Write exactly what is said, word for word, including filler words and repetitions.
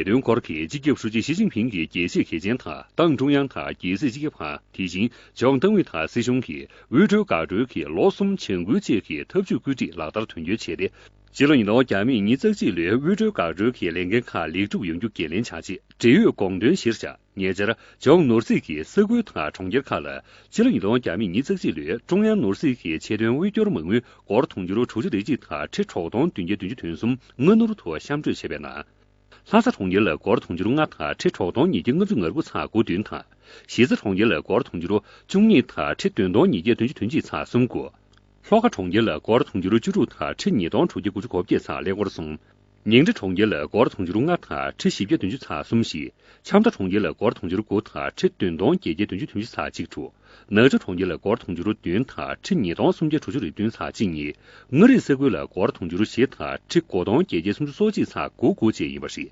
ལས་དོན་སྐོར་གྱི་སྤྱི་ཁྱབ་ཧྲུའུ་ཅི་ཞི་ཅིན་ཕིང་གི་དགེ་བཤེས་གལ་ཆེན་དང་ཏང་ཀྲུང་དབྱང་དང་རྒྱལ་སྲིད་སྤྱི་ཁྱབ་ཁང་། དེ་བཞིན་ལྗོངས་ཏང་ཨུད་དང་སྲིད་གཞུང་གིས་དབུལ་སྒྲོལ་འགག་སྒྲོལ་གྱི་ལོ་གསུམ་བྱ་འགུལ་བཅས་ཀྱི་ཐབས་ཇུས་བཀོད་སྒྲིག་ལག་བསྟར་དོན་འཁྱོལ་བྱས་ཏེ། སྤྱི་ལོ་ཉིས་སྟོང་ཉི་ཤུ་རྩ་གཅིག་ལོའི་དབུལ་སྒྲོལ་འགག་སྒྲོལ་གྱི་ལས་འགན་ཁག་ལེགས་གྲུབ་ཡོང་རྒྱུ་འགན་ལེན་བྱ་ཆེད། འབྲེལ་ཡོད་དགོངས་དོན་གཞིར་བཞག་ཉེ་ཆར་ལྗོངས་ནོར་སྲིད་ཀྱི་ས་ཁུལ་དང་གྲོང་ཁྱེར་ཁག་ལ་སྤྱི་ལོ་ཉིས་སྟོང་ཉི་ཤུ་རྩ་གཅིག་ལོའི་ཀྲུང་དབྱང་ནོར་སྲིད་ཀྱི་ཆེད་དོན་དབུལ་སྐྱོར་མ་དངུལ་སྒོར་དུང་ཕྱུར་དྲུག་ཅུ་རེ་གཅིག་དང་ཁྲི་དྲུག་སྟོང་བདུན་བརྒྱ་བདུན་ཅུ་དོན་གསུམ་སྔ་སྣུར་དུ་གཤམ་སྤྲོད་བྱས་པའི་ནང་། ལྷ་ས་གྲོང་ཁྱེར་ལ་སྒོར་དུང་ཕྱུར་ལྔ་དང་ཁྲི་དྲུག་སྟོང་ཉིས་བརྒྱ་ལྔ་བཅུ་ང་དགུ་ཚེག་དགུ་བདུན་དང་། གཞིས་རྩེ་གྲོང་ཁྱེར་ལ་སྒོར་དུང་ཕྱུར་བཅུ་གཉིས་དང་ཁྲི་བདུན་སྟོང་ཉིས་བརྒྱ་བདུན་ཅུ་དོན་གཅིག་ཚེག་གསུམ་དགུ། ལྷོ་ཁ་གྲོང་ཁྱེར་ལ་སྒོར་དུང་ཕྱུར་བཅུ་དྲུག་དང་ཁྲི་ཉིས་སྟོང་དྲུག་བརྒྱ་དགུ་བཅུ་གོ་བརྒྱད་ཚེག་ཀླད་ཀོར་གསུམ། ཉིང་ཁྲི་གྲོང་ཁྱེར་ལ་སྒོར་དུང་ཕྱུར་ལྔ་དང་ཁྲི་བཞི་བརྒྱ་བདུན་ཅུ་ཚེག་གསུམ་བཞི། ཆབ་མདོ་གྲོང་ཁྱེར་ལ་སྒོར་དུང་ཕྱུར་དགུ་དང་ཁྲི་བདུན་སྟོང་བརྒྱད་བརྒྱ་བདུན་ཅུ་དོན་གཅིག་ཚེག་གཅིག་དྲུག། ནག་ཆུ་གྲོང་ཁྱེར་ལ་སྒོར་དུང་ཕྱུར་བདུན་དང་ཁྲི་ཉིས་སྟོང་སུམ་བརྒྱ་དྲུག་ཅུ་རེ་བདུན་ཚེག་གཅིག་གཉིས། མངའ་རིས་ས་ཁུལ་ལ་སྒོར་དུང་ཕྱུར་བཞི་དང་ཁྲི་དགུ་སྟོང་བརྒྱད་བརྒྱ་སུམ་ཅུ་སོ་གཅིག་ཚེག་དགུ་དགུ་བཅས་ཡིན་པ་རེད།